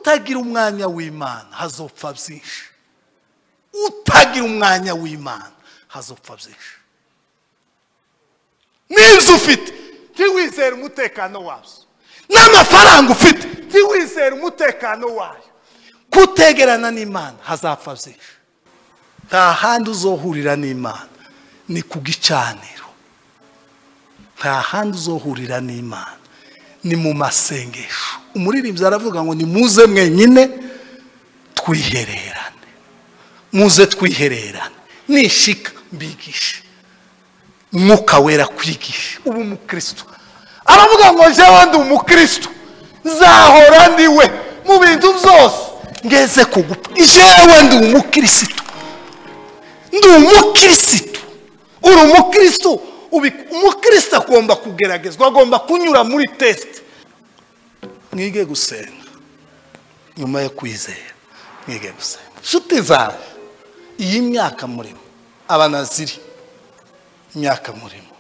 Utagira umwanya w'Imana hazopfa byinshi. Utagira umwanya w'Imana hazopfa byinshi. N'inzu ufite ntiwizere umutekano wazo, n'amafaranga ufite ntiwizere umutekano wayo. Kutegerana n'Imana hazapfa byinshi. Nta handi uzohurira n'Imana ni ku gicaniro. Nta handi uzohurira n'Imana ni mu masengesho. Umuririmbyi aravuga ngo nimuze mwenyine twihererane, muze twihererane, nishika mbigishe, Mwuka Wera kwigisha. Ubu umukristo aravuga ngo jewe ndi umukristo, nzahora ndiwe mu bintu byose ngeze kugupfa. Jewe ndi umukristo, ndi umukristo. Uri umukristo, umukristo agomba kugeragezwa, agomba kunyura muri test. Mwige gusenga nyuma yo kwizera, mwige gusenga. Nshuti zawe, iyi myaka murimo abanaziri, imyaka murimo,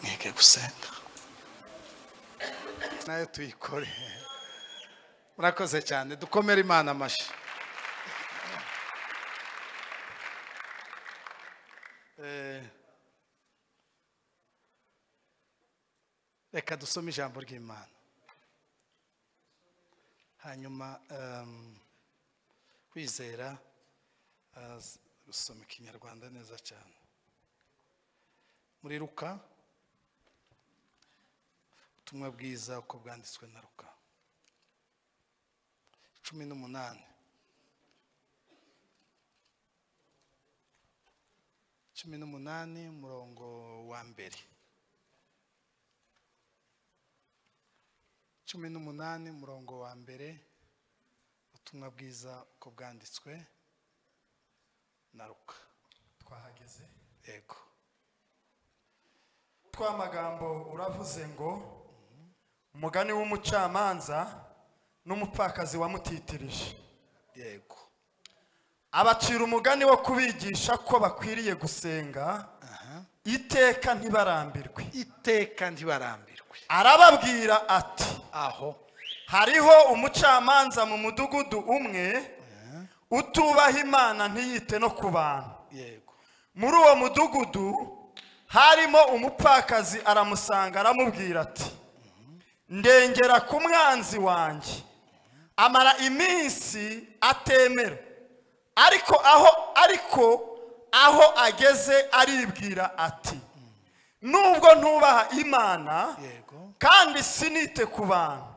mwige gusenga nayo tuyikore. Murakoze cyane, dukomere Imana amashyi. Reka dusome ijambo ry'Imana, hanyuma kwizera gusoma ikinyarwanda neza cyane. Muri Luka, ubutumwa bwiza uko bwanditswe na Luka 18. 18 umurongo wa mbere. 18 umurongo wa mbere, ubutumwa bwiza uko bwanditswe na Luka. Twahageze. Yego. Twamagambo uravuze ngo umugani w'umucamanza n'umupfakazi wamutitirije. Yego. Abacira umugani wo kubigisha ko bakwiriye gusenga iteka ntibarambirwe. Iteka ntibarambirwe. Arababwira ati aho hariho umucamanza mu mudugudu umwe utubaha Imana ntiyite no ku bantu. Yego. Muri uwo mudugudu harimo umupfakazi, aramusanga aramubwira ati ndengera ku mwanzi wanjye. Amara iminsi atemera, ariko aho ageze aribwira ati nubwo ntubaha Imana kandi sinite ku bantu,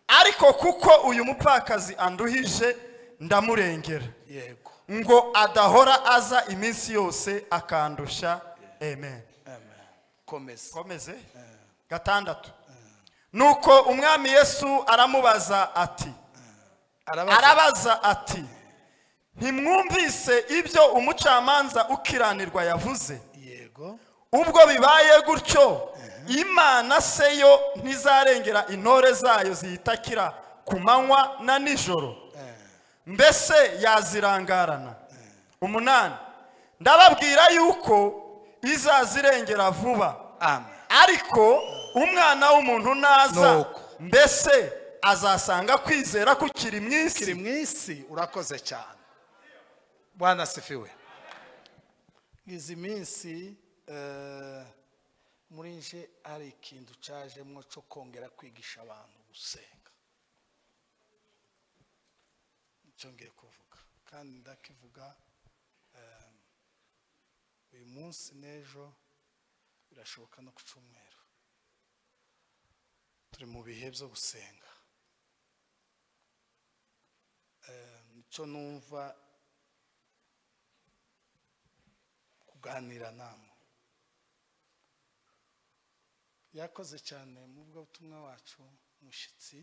ariko kuko uyu mupfakazi anduhije ndamurengera, yego, ngo adahora aza iminsi yose akandusha. Amen. Amen. Komeze. Komeze. 6. Nuko umwami Yesu aramubaza ati, arabaza ati ntimwumvise ibyo umucamanza ukiranirwa yavuze? Yego. Ubwo bibaye gutyo, Imana se yo ntizarengera intore zayo ziyitakira ku manywa na nijoro? Mbese yazirangarana? 8. Ndababwira yuko izazirengera vuba. Amen. Ariko umwana w'umuntu naza, mbese azasanga kwizera kukiri mu isi? Kiri mu isi. Urakoze cyane. Bwana asifiwe. Izi minsi muri nje ari ikintu cajemwo cyo kongera kwigisha abantu gusenga. Nicyo ngiye kuvuga, kandi ndakivuga uyu munsi n'ejo, birashoboka no ku cyumweru. Turi mu bihe byo gusenga. Nicyo numva kuganira namwe. Yakoze cyane mu butumwa wacu mushyitsi,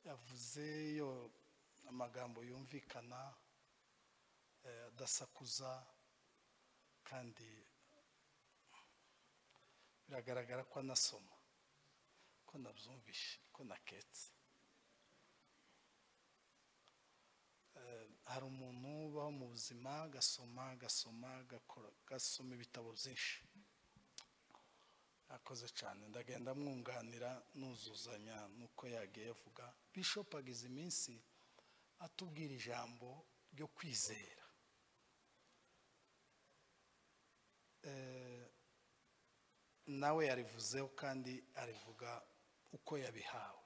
yavuze yo amagambo yumvikana, adasakuza, kandi biragaragara ko anasoma, ko nabyumvishe, ko naketse. Hari umuntu ubaho mu buzima agasoma agasoma agasoma ibitabo byinshi, Akoze cyane, ndagenda mwunganira nuzuzanya nuko yagiye avuga. Bishop agize iminsi atubwira ijambo ryo kwizera. Nawe yarivuzeho kandi arivuga uko yabihawe,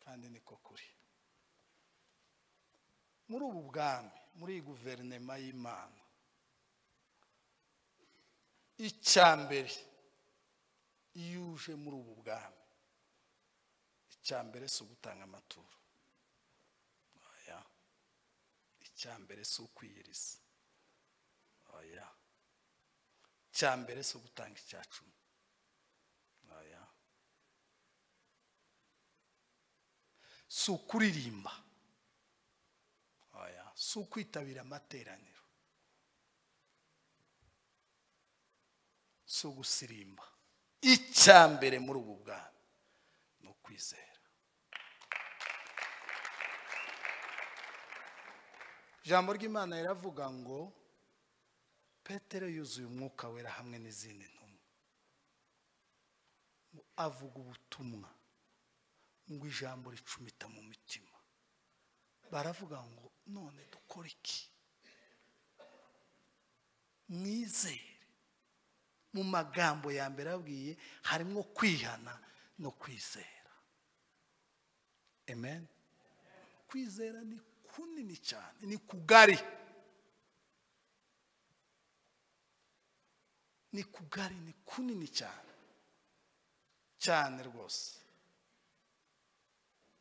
kandi niko kuri. Muri ubu bwami, muri guverinoma y'Imana, icyambere iyo uje muri ubu bwami, icyambere si ugutanga amaturo, oya. Icyambere si ukwiyiriza, oya. Icyambere si ugutanga icyacumi, oya. Si ukuririmba, oya. Si ukwitabira amateraniro, si ugusirimba. Icyambere muri ubu bwami ni ukwizera. Ijambo ry'Imana riravuga ngo Petero yuzuye umwuka wera hamwe n'izindi ntumwa, avuga ubutumwa ngo ijambo ricumita mu mitima. Baravuga ngo none dukore iki? Mwizere. Mu magambo ya mbere abwiye harimo kwihana no kwizera. Amen. Kwizera ni kunini cyane, ni kugari, ni kugari, ni kunini cyane cyane rwose.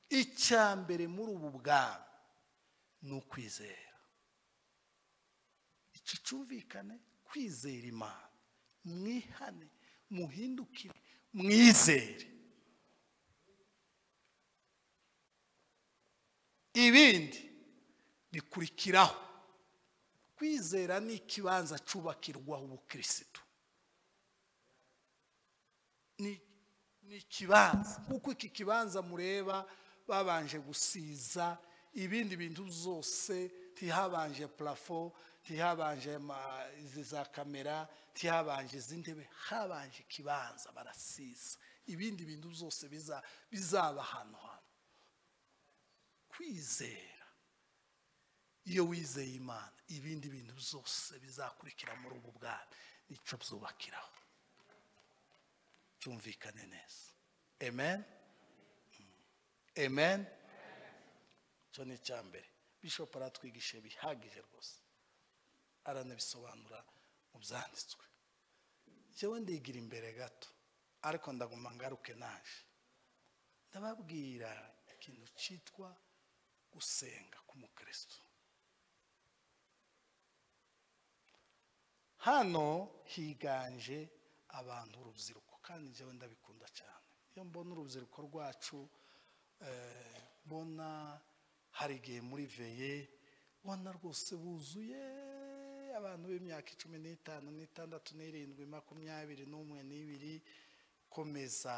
Icyambere muri ubu bwami ni ukwizera. Iki cyumvikane, kwizera Imana, mwihane, muhindukire, mwizere. Ibindi bikurikiraho. Kwizera ni ikibanza cyubakirwaho ubukristo, ni ikibanza. Kuko iki kibanza mureba babanje gusiza ibindi bintu byose, ntihabanje plafo, ntihabanje izi za kamera, ntihabanje izindi, habanje ikibanza barasiza. Ibindi bintu byose bizaba hano hano. Kwizera, iyo wizeye Imana, ibindi bintu byose bizakurikira muri ubu bwami nico byubakiraho. Cyumvikane neza. Amen. Amen. Cyo ni icyambere. Bishop aratwigisha bihagije rwose, aranabisobanura mu byanditswe. Jewe ndigira imbere gato, ariko ndaguma ngaruke naje ndababwira ikintu cyitwa gusenga k'umukristo. Hano higanje abantu urubyiruko, kandi jewe ndabikunda cyane. Iyo mbona urubyiruko rwacu, mbona hari igihe muri veye ubona rwose buzuye abantu b'imyaka 15, 6, 7, 21, 22, komeza,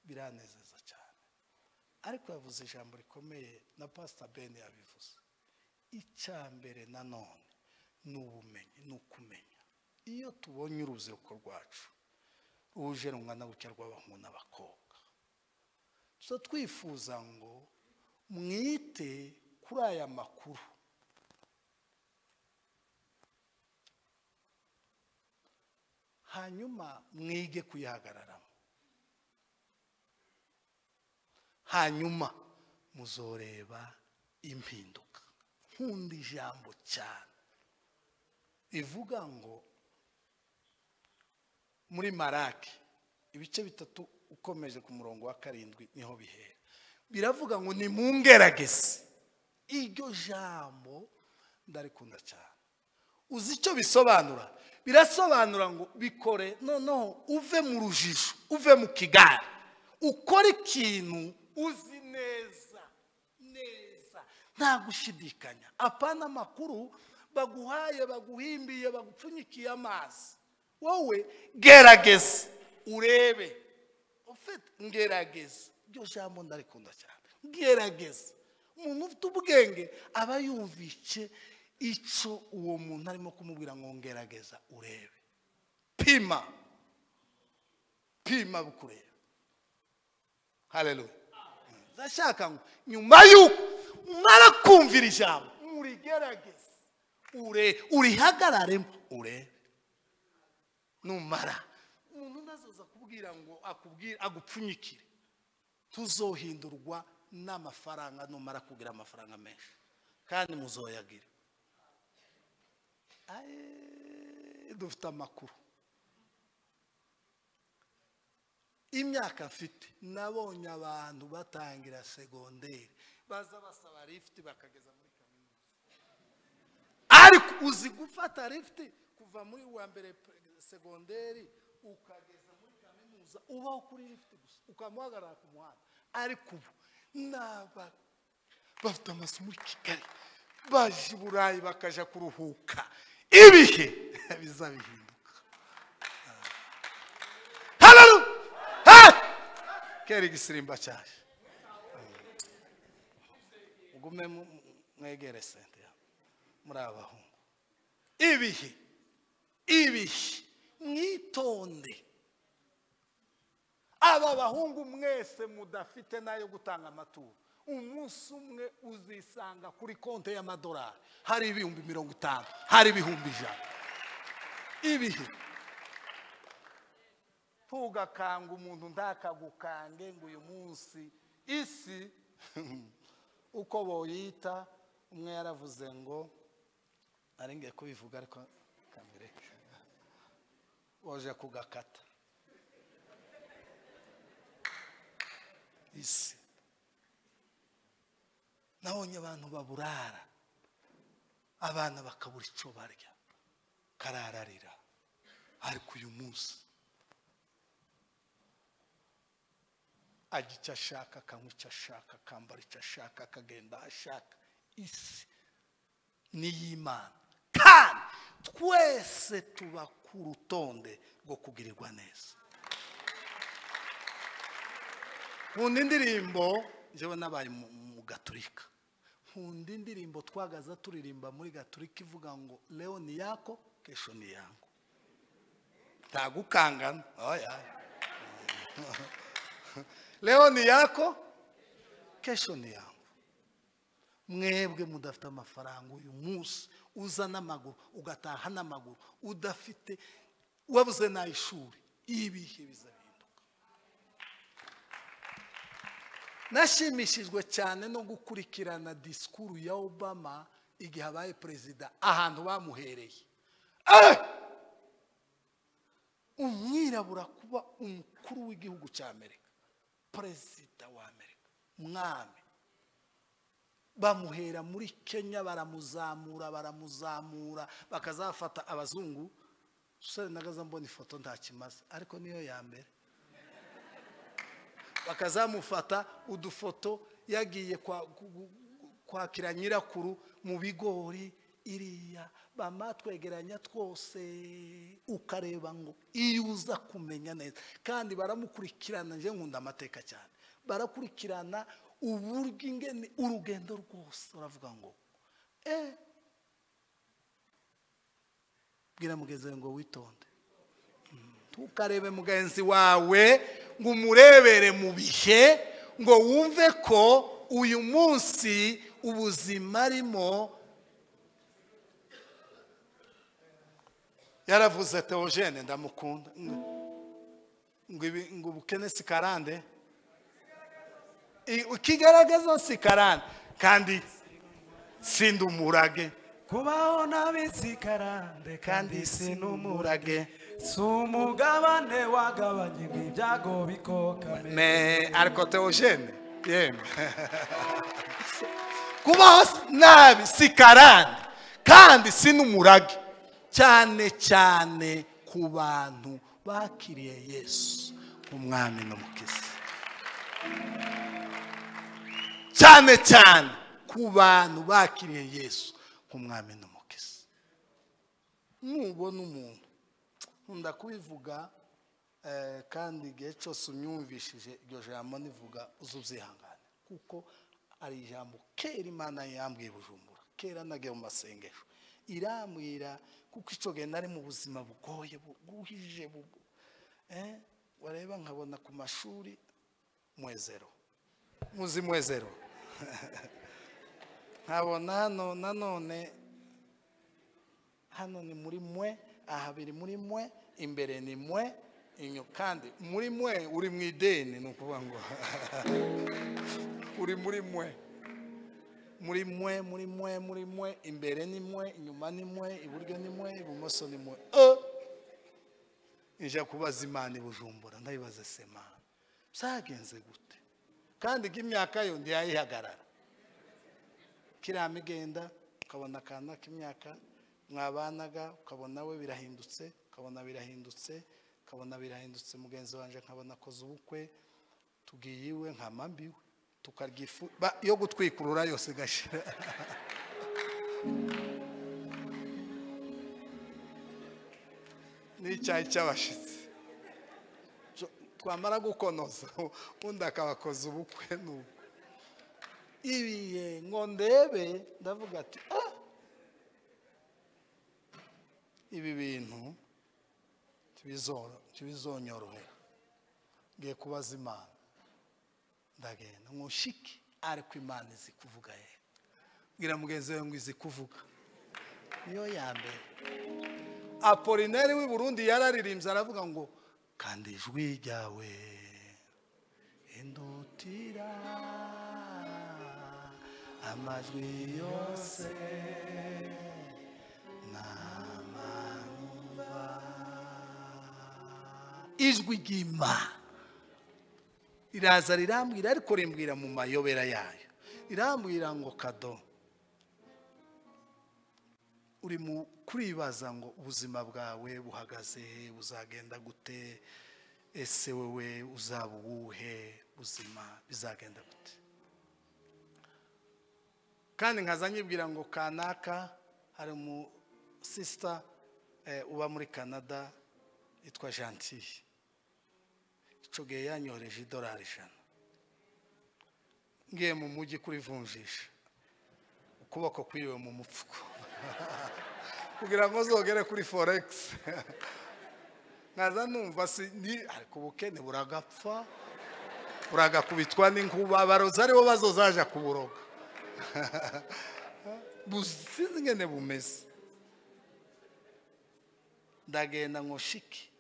biranezeza cyane. Ariko yavuze ijambo rikomeye na Pastor Ben yabivuze. Icyambere nanone ni ubumenyi, ni ukumenya. Iyo tubonye urubyiruko rwacu ruje rungana gutya rw'abahungu n'abakobwa, tuza twifuza ngo mwite kuri aya makuru. Hanyuma mwige kuyahagararamo, hanyuma muzoreba impinduka. Nkunda ijambo cyane ivuga ngo muri Maraki ibice 3 ukomeje ku murongo wa 7 niho bihera. Biravuga ngo nimungerageze. Iryo jambo ndarikunda cyane. Uzi icyo bisobanura? Birasobanura ngo bikore noneho uve mu rujijo, uve mu kigare, ukore ikintu uzi neza neza, nta gushidikanya. Apana amakuru baguhaye, baguhimbiye, bagupfunyikiye amazi. Wowe gerageza urebe. Ufite ngerageza. Iryo jambo ndarikunda cyane. Gerageza. Umuntu ufite ubwenge aba yumvice icyo uwo muntu arimo kumubwira ngo ngerageza urebe, pima. Pima bukureba. Haleluya. Ndashaka ngo nyuma yuko umara kumvira ijambo murigerageze, urihagararemo, urebe. Numara umuntu nazoza kubwira ngo akubwire agupfunyikire, tuzohindurwa n'amafaranga numara kugira amafaranga menshi, kandi muzoyagira. Dufite amakuru. Imyaka mfite nabonye abantu batangira segonderi baza basaba lift bakageza muri kaminuza, ariko uzi gufata lift kuva muri wa mbere segonderi ukageza muri kaminuza ubaho kuri lift gusa, ukamuhagarara ku muhanda. Ariko ubu naba bafite amazu muri Kigali, baje i Burayi bakaja kuruhuka, ibihe bizabihinduka. Haleluya. Kera igisirimba cyaje. Ugume mwegere sente muri abahungu. Ibihe ibihe mwitonde. Aba bahungu mwese mudafite nayo gutanga amaturo, umunsi umwe uzisanga kuri konte y'amadolari hari 50,000, hari 100,000. Ibihe tugakanga umuntu ndakagukange ngo uyu munsi isi uko boyita. Umwe yaravuze ngo aringiye kubivuga ariko kamireke boje kugakata isi. Nabonye abantu baburara, abana bakabura icyo barya, karararira. Ariko uyu munsi ajya icyo ashaka, akanywa icyo ashaka, akambara icyo ashaka, akagenda aho ashaka. Isi ni iy'Imana, kandi twese tuba ku rutonde rwo kugirirwa neza. Nkunda indirimbo, njyewe nabaye mu Gaturika, nkunda indirimbo twagaza turirimba muri Gaturika ivuga ngo leo ni yako kesho ni yangu. Ntagukangana, oya. Leo ni yako kesho ni yangu. Mwebwe mudafite amafaranga uyu munsi, uza n'amaguru ugataha n'amaguru, udafite wabuze n'ishuri, ibihe bizahinduka. Nashimishijwe cyane no gukurikirana disikuru ya Obama igihe abaye perezida, ahantu bamuhereye. Umwirabura kuba umukuru w'igihugu cya Amerika, perezida wa Amerika, mwami. Bamuhera muri Kenya, baramuzamura baramuzamura, bakazafata abazungu. Sore nagaza mbona ifoto ntakimaze, ariko niyo ya mbere. Bakazamufata udufoto yagiye kwakira nyirakuru mu bigori iriya, bamatwegeranya twose, ukareba ngo iyo uza kumenya neza. Kandi baramukurikirana, nje nkunda amateka cyane, barakurikirana uburyo ingene urugendo rwose. Uravuga ngo bwira mugenzi ngo witonde, tukarebe mugenzi wawe ngo umurebere mu bihe, ngo wumve ko uyu munsi ubuzima arimo. Yaravuze Theogene ndamukunda, ngo ubukene si karande, ikigaragaza si karande, kandi sindi umurage. Kubaho nabi si karande, kandi sinumurage, si umugabane wagabanye ngo ibyago bikokame. Me ariko Theogene yemwe, kubaho nabi si karande, kandi sinumurage, cyane cyane ku bantu bakiriye Yesu umwami n'umukiza. Cyane cyane ku bantu bakiriye Yesu umwami n'umukiza. Nubona umuntu, nkunda kubivuga kandi igihe cyose unyumvishije iryo jambo nivuga uzubyihangane, kuko ari ijambo kera Imana yambwiye Bujumbura, kera nagiye mu masengesho irambwira, kuko icyo gihe nari mu buzima bugoye buguhije, Wareba nkabona ku mashuri mwezero, muzi mwezero. Nkabona hano nanone, hano ni muri mwe, aha biri muri mwe, imbere ni mwe, inyo kandi muri mwe uri mu ideni, ni ukuvuga ngo uri muri mwe, muri mwe, muri mwe, muri mwe, imbere ni mwe, inyuma ni mwe, iburyo ni mwe, ibumoso ni mwe. Ija kubaza Imana i Bujumbura, ndayibaza se Mana byagenze gute? Kandi imyaka yo ntiyayihagarara, kiramigenda ukabona akana k'imyaka mwabanaga, ukabona we birahindutse, ukabona birahindutse, ukabona birahindutse. Mugenzi wanje nkabona akoze ubukwe, tugiye iwe nkama mbiwe, tukarya ifu yo gutwikurura yose igashira. N'icyayi cy'abashitsi twamara gukonoza, undi akabakoza ubukwe. Nuko ibiye ngo ndebe, ndavuga ati ibi bintu ntibizonyorohera, ngiye kubaza Imana. Ndagenda nkushike, ariko Imana izi kuvuga. Ye bwira mugenzi wawe ngo izi kuvuga, niyo ya mbere. Apolineri w'i Burundi yararirimbye aravuga ngo kandi ijwi ryawe indutira amajwi yose n'amanumva. Ijwi ry'Imana iraza rirambwira, ariko rimbwira mu mayobera yayo, irambwira ngo Kado, uri mu kuribaza ngo ubuzima bwawe buhagaze, buzagenda gute? Ese wewe uzaba uwuhe buzima, bizagenda gute? Kandi nkaza nyibwira ngo kanaka, hari umu sister uba muri Canada yitwa Gentille, ico gihe yanyohereje $100, ngiye mu mujyi kurivunjisha, ukuboko kwiriwe mu mupfuko kugira ngo zogere kuri forex. Nkaza numva si ni, ariko ubukene buragapfa, buragakubitwa n'inkuba, abarozi aribo bazozaja kuburoga. Businzi ngene bumeze. Ndagenda ngo shiki,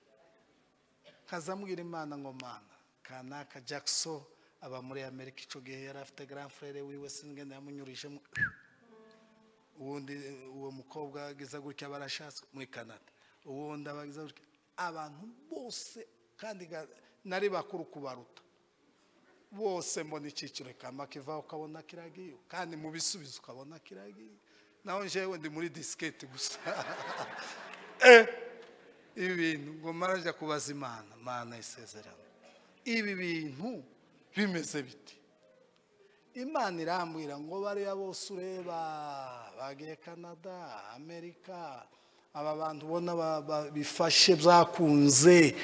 nkaza mbwira Imana ngo Mana, kanaka Jackson aba muri Amerika, ico gihe yari afite grand frère wiwe, sinzi yamunyurijemo. Uwundi uwo mukobwa agiza gutya barashatswe muri Canada, uwundi abagiza gutya, abantu bose kandi nari bakuru kubaruta bose, mbona icyiciro kama kiva ukabona kiragiye, kandi mu bisubizo ukabona kiragiye, naho njewe ndi muri diskete gusa. Ibi bintu ngo maraja kubaza Imana, Mana isezerano, ibi bintu bimeze biti? Imana irambwira ngo bariya bose ureba bagiye Canada, Amerika, aba bantu ubona bifashe byakunze,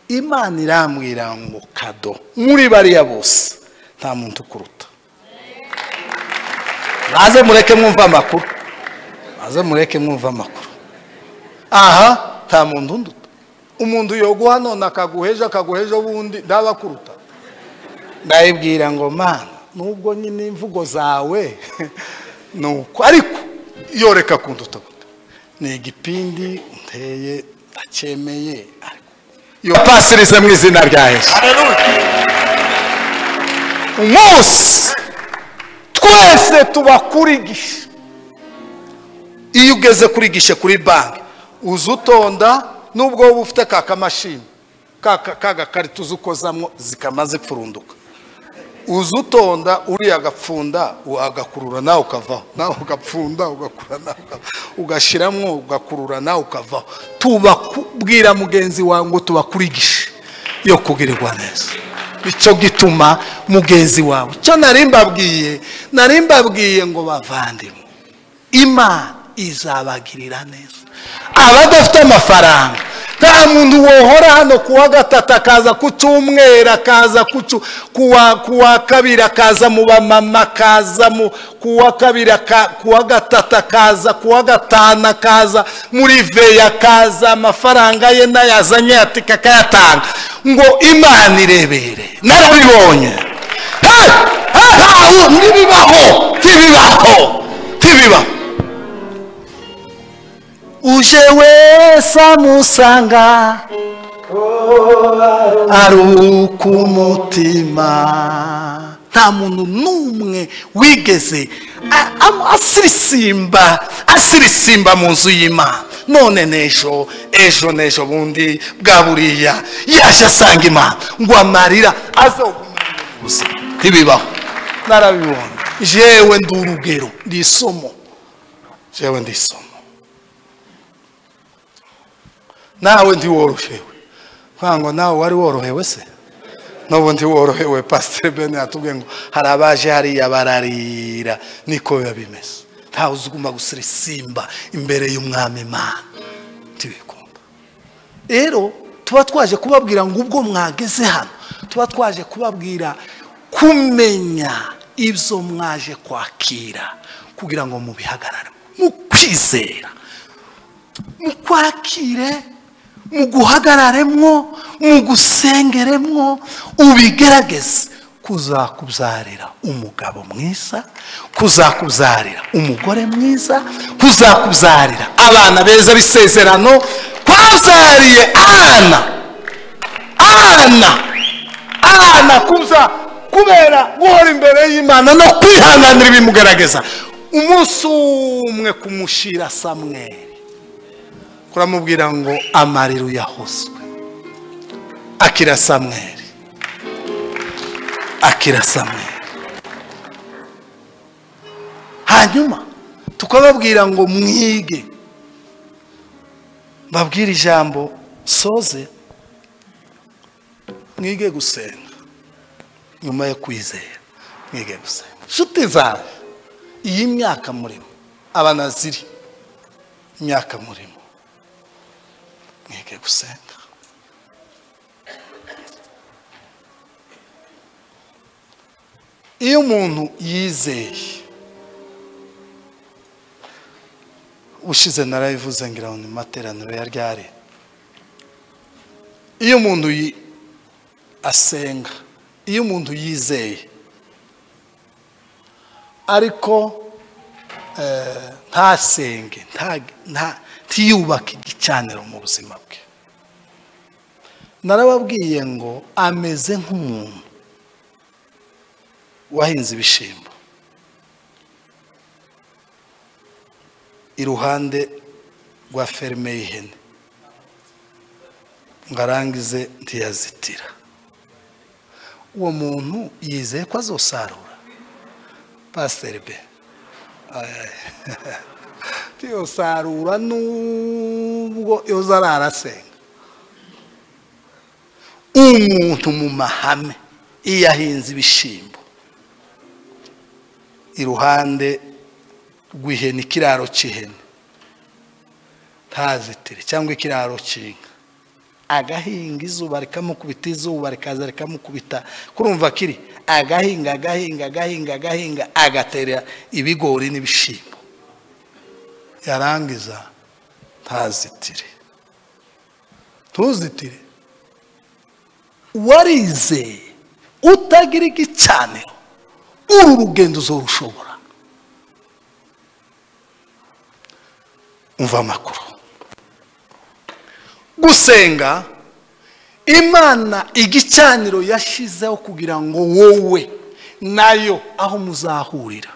Imana irambwira ngo Kado, muri bariya bose nta muntu ukuruta. Maze mureke mwumva amakuru, maze mureke mwumva amakuru. Aha nta muntu unduta. Umuntu yoguha none akaguheja, akaguheja ubundi ndabakuruta. Ndayibwira ngo Mana, nubwo nyine imvugo zawe nuko, ariko yoreka kunduta gute? Ni igipindi nteye, ndacyemeye, ariko yo pasirize mu izina rya Yesu. Haleluya. Umunsi twese tuba kuri gishe. Iyo ugeze kuri gishe kuri banki, uza utonda, nubwo wowe ufite ka kamashini ka gakarita uza ukozamwo zikamaze pfurunduka, uza utonda uriya agapfunda agakurura nawe ukavaho, nawe ugapfunda ugakura nawe ugashiramwo ugakurura nawe ukavaho. Tubabwira mugenzi wawe ngo tubakurigishe yo kugirirwa neza. Icyo gituma mugenzi wawe, icyo narimbabwiye ngo bavandimwe, Imana izabagirira neza. Abadafite amafaranga Nta muntu wohora hano kuwa gatatu akaza ku cyumweru, akaza kuwa kabiri, akaza mu bamama, akaza kuwa kabiri, kuwa gatatu, akaza kuwa gatanu, akaza muri veya, akaza amafaranga ye n'ayazanye atika akayatanga ngo Imana irebere. Narabibonye. Ntibibaho, ntibibaho, ntibibaho. Uje wese amusanga ari ukumutima. Nta muntu n'umwe wigeze asirisimba mu nzu y'Imana. None n'ejo, ejo n'ejo bundi bwa buriya yaje asanga Imana ngo amarira azoguma mu buzima. Ntibibaho. Narabibonye. Jewe ndi urugero, ndi isomo. Jewe ndi isomo. Nawe ntiworohewe. Nkango nawe wari worohewe se? N'ubu ntiworohewe. Pastor Ben yatubwiye ngo hari abaje hariya bararira. Niko biba bimeze. Ntawe uzuguma gusirisimba imbere y'Umwami Imana. Ntibikunda. Rero tuba twaje kubabwira ngo ubwo mwageze hano, tuba twaje kubabwira kumenya ibyo mwaje kwakira kugira ngo mubihagarare mu kwizera, mukwakire, muguhagararemwo, mugusengeremwo, ubigerageze kuzakubyarira umugabo mwiza, kuzakubyarira umugore mwiza, kuzakubyarira abana beza b'isezerano. Kwabyariye ana ana kuza kubera guhora imbere y'Imana no kwihanganira ibimugerageza. Umunsi umwe kumushira Samweli kuramubwira ngo amarira yahoswe. Akira Samweli, akira Samweli. Hanyuma tukababwira ngo mwige, babwira ijambo soze, mwige gusenga nyuma yo kwizera, mwige gusenga. Nshuti zawe, iyi myaka murimo abanaziri, imyaka murimo, mwige gusenga. Iyo umuntu yizeye, ushize narabivuze ngira ngo ni materaniro ya ryari, iyo umuntu asenga, iyo umuntu yizeye ariko ntasenge, ntiyubake igicaniro mu buzima bwe, narababwiye ngo ameze nk'umuntu wahinze ibishimbo iruhande rwa ferme y'ihene, ngo arangize ntiyazitira. Uwo muntu yizeye ko azosarura. Pastor B ntiyosarura nubwo yoza arasenga. Umuntu mu mahame iyo ahinze ibishimbo iruhande rw'ihene, ikiraro cy'ihene ntazitire, cyangwa ikiraro cy'inka, agahinga izuba rikamukubita, izuba rikaza rikamukubita, kurumva kiri agahinga agahinga agahinga agahinga, agatera ibigori n'ibishimbo, yarangiza ntazitire. Ntuzitire. Warizeye utagira igicaniro, uru rugendo uzorushobora. Umva amakuru. Gusenga Imana igicaniro yashizeho kugira ngo wowe nayo aho muzahurira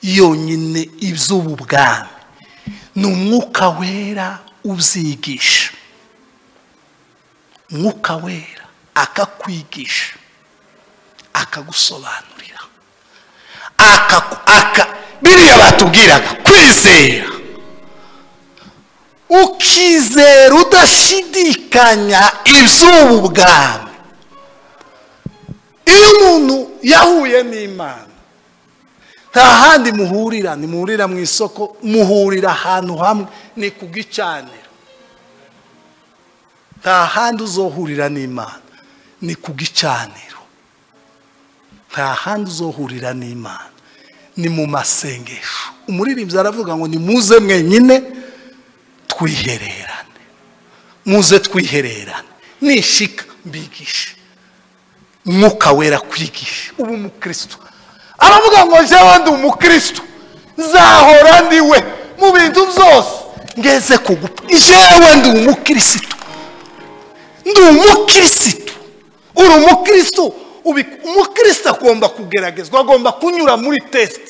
yonyine iby'ubu bwami ni Umwuka Wera ubyigisha. Umwuka Wera akakwigisha, akagusobanurira, biriya batubwiraga kwizera, ukizera udashidikanya iby'ubu bwami. Iyo umuntu yahuye n'Imana, nta handi muhurira, ni muhurira mu isoko, muhurira ahantu hamwe, ni ku gicaniro. Nta handi uzohurira n'Imana ni ku gicaniro. Nta handi uzohurira n'Imana ni mu masengesho. Umuririmbyi aravuga ngo nimuze mwenyine twihererane, muze twihererane, nishika mbigishe, Mwuka Wera kwigisha. Ubu umukristo aravuga ngo jewe ndi umukristo, nzahora ndiwe mu bintu byose ngeze kugupfa. Jewe ndi umukristo, ndi umukristo. Uri umukristo, umukristo agomba kugeragezwa, agomba kunyura muri test.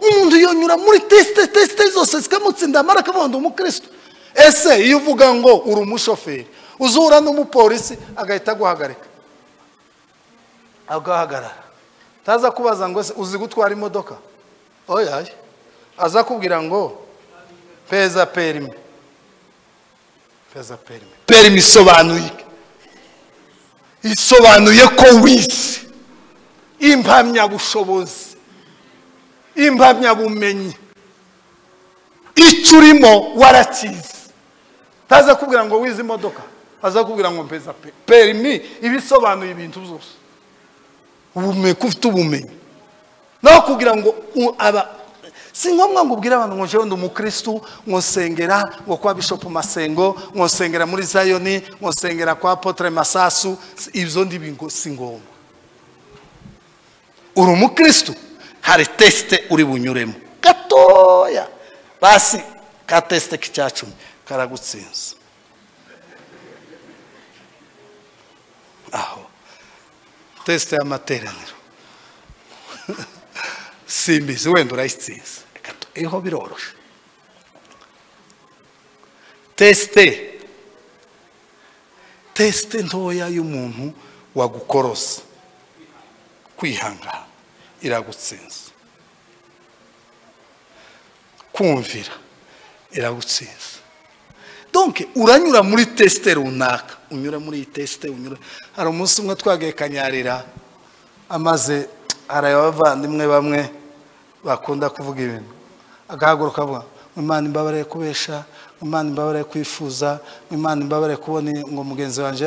Umuntu yonyura muri test zose zikamutsinda, amara akavuga ndi umukristo. Ese iyo uvuga ngo uri umushoferi, uzura n'umupolisi agahita aguhagarika, agahagarara, taza kubaza ngo uzi gutwara imodoka? Oya, aza kubwira ngo peza perimi, peza perimi. Perimi isobanuye, isobanuye ko wize, impamyabushobozi, impamyabumenyi, icyo urimo warakize. Taza kubwira ngo wize imodoka, aza kubwira ngo mpeza perimi. Ibisobanuye ibintu byose, ubumenyi, ufite ubumenyi. Naho kugira ngo aba si ngombwa ngo ubwire abantu ngo jewe ndi umukristo, ngo nsengera ngo kwa Bishop Masengo, ngo nsengera muri Zayoni, ngo nsengera kwa Apotre Masasu, ibyo ndi si ngombwa. Uri umukristo, hari teste uri bunyuremo gatoya, basi ka teste k'icyacumi karagutsinze. Aho teste y'amateraniro simbizi wenda urayitsinze, iho biroroshe. Teste ntoya y'umuntu wagukorosa, kwihangana iragutsinze, kumvira iragutsinze. Donc uranyura muri teste runaka, unyura muri iyi teste, unyura. Hari umunsi umwe twagiye Kanyarira, amaze hari abavandimwe bamwe bakunda kuvuga ibintu, agahaguruka avuga Imana imbabarire kubesha, Imana imbabarire kwifuza, Imana imbabarire kubona ngo mugenzi wanje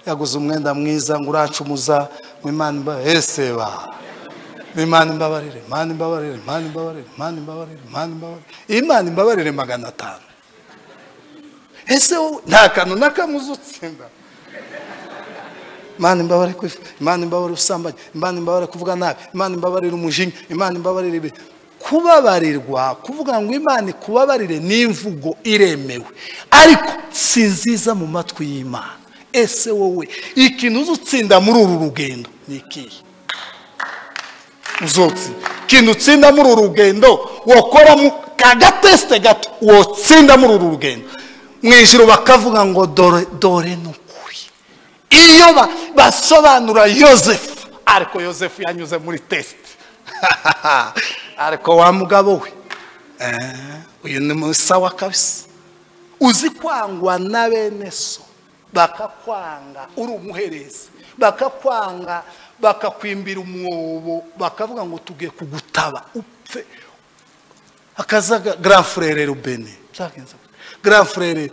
yaguze umwenda mwiza ngo urancumuza, Imana imbabarire, ese ba Imana imbabarire, Imana imbabarire, Imana imbabarire, Imana imbabarire, Imana imbabarire, Imana imbabarire 500. Ese nta kantu nakamuzutsinda. Imana imbabarire kwifuza, Imana imbabarire ubusambanyi, Imana imbabarire kuvuga nabi, Imana imbabarire umujinya, Imana imbabarire ibi. Kubabarirwa, kuvuga ngo Imana ikubabarire n'imvugo iremewe, ariko si nziza mu matwi y'Imana. Ese wowe ikintu uzutsinda muri uru rugendo ni ikihe? Uzotsinda ikintu utsinda muri uru rugendo, wokora mu kagateste gato, wotsinda muri uru rugendo, mu ijuru bakavuga ngo dore dore n'ukuri. Iyo basobanura Yosefu, ariko Yosefu yanyuze muri test. Ariko wa mugabo we, uyu ni musawa kabisa. Uzi kwangwa na bene so, bakakwanga uri umuherezi, bakakwanga bakakwimbira umwobo, bakavuga ngo tugiye kugutaba upfe. Akaza grand frère Rubeni, byagenze gute? Grand frère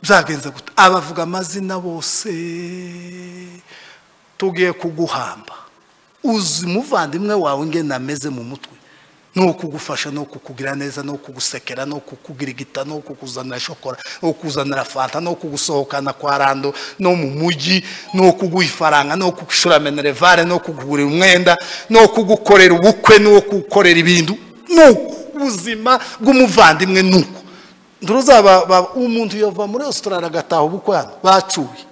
byagenze gute? Abavuga amazina bose, tugiye kuguhamba. Uzi muvandimwe wawe ngena ameze mu mutwe, no kugufasha, no kukugira neza, no kugusekera, no kukugirigita, no kukuzanira shokora, no kukuzanira fanta, no kugusohokana kwa rando, no mu mujyi, no kuguha ifaranga, no kugushura minervare, no kugurira umwenda, no kugukorera ubukwe, no kugukorera ibintu. Nuko ubuzima bw'umuvandimwe nuko nduruzaba umuntu yova muri Australia agataha ubukwe hano bacuye,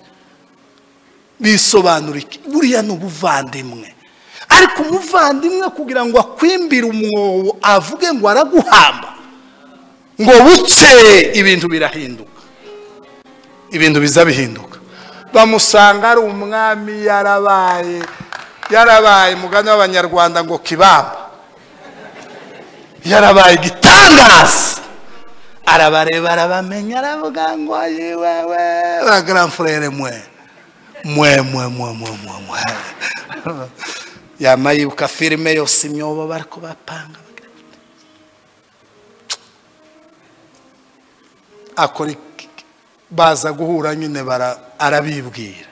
bisobanura iki? Buriya ni ubuvandimwe. Ariko umuvandimwe kugira ngo akwimbire umwobo avuge ngo araguhamba, ngo buce, ibintu birahinduka, ibintu biza bihinduka. Bamusanga ari umwami, yarabaye yarabaye mugani w'abanyarwanda ngo kibamba, yarabaye igitangaza. Arabareba arabamenya, aravuga ngo ayiwewe ba grand frère mwe mwe mwe mwe mwe mwe. Yamayibuka filime yose imyobo bariko bapanga, akora Baza guhura nyine arabibwira,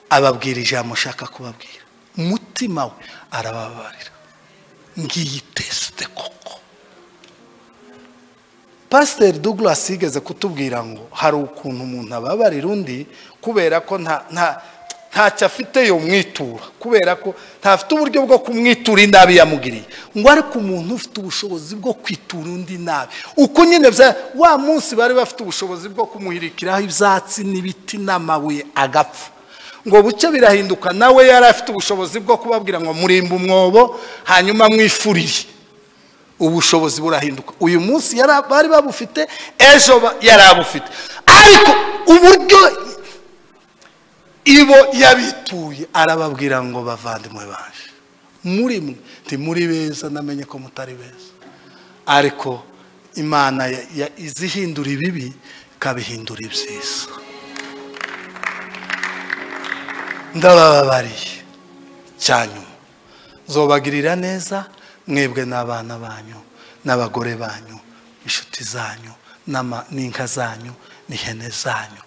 ababwira ijambo ushaka kubabwira, umutima we arababarira. Ngiyi teste koko. Pastor Douglas yigeze kutubwira ngo hari ukuntu umuntu ababarira undi kubera ko ntacyo afite yo mwitura, kubera ko ntafite uburyo bwo kumwitura inabi yamugiriye, ngo ariko umuntu ufite ubushobozi bwo kwitura undi nabi, uko nyine wa munsi bari bafite ubushobozi bwo kumuhirikiraho ibyatsi n'ibiti n'amabuye agapfa, ngo buce birahinduka, nawe yari afite ubushobozi bwo kubabwira ngo murimba umwobo hanyuma mwifurire. Ubushobozi burahinduka. Uyu munsi bari babufite, ejo yarabufite, ariko uburyo ibo yabituye arababwira ngo bavandimwe baje muri mwe ntimuri beza, namenye ko mutari beza, ariko Imana izihindura ibibi ikabihindura ibyiza. Ndabababariye cyanyuma zobagirira neza mwebwe n'abana banyu n'abagore banyu, inshuti zanyu n'inka zanyu n'ihene zanyu.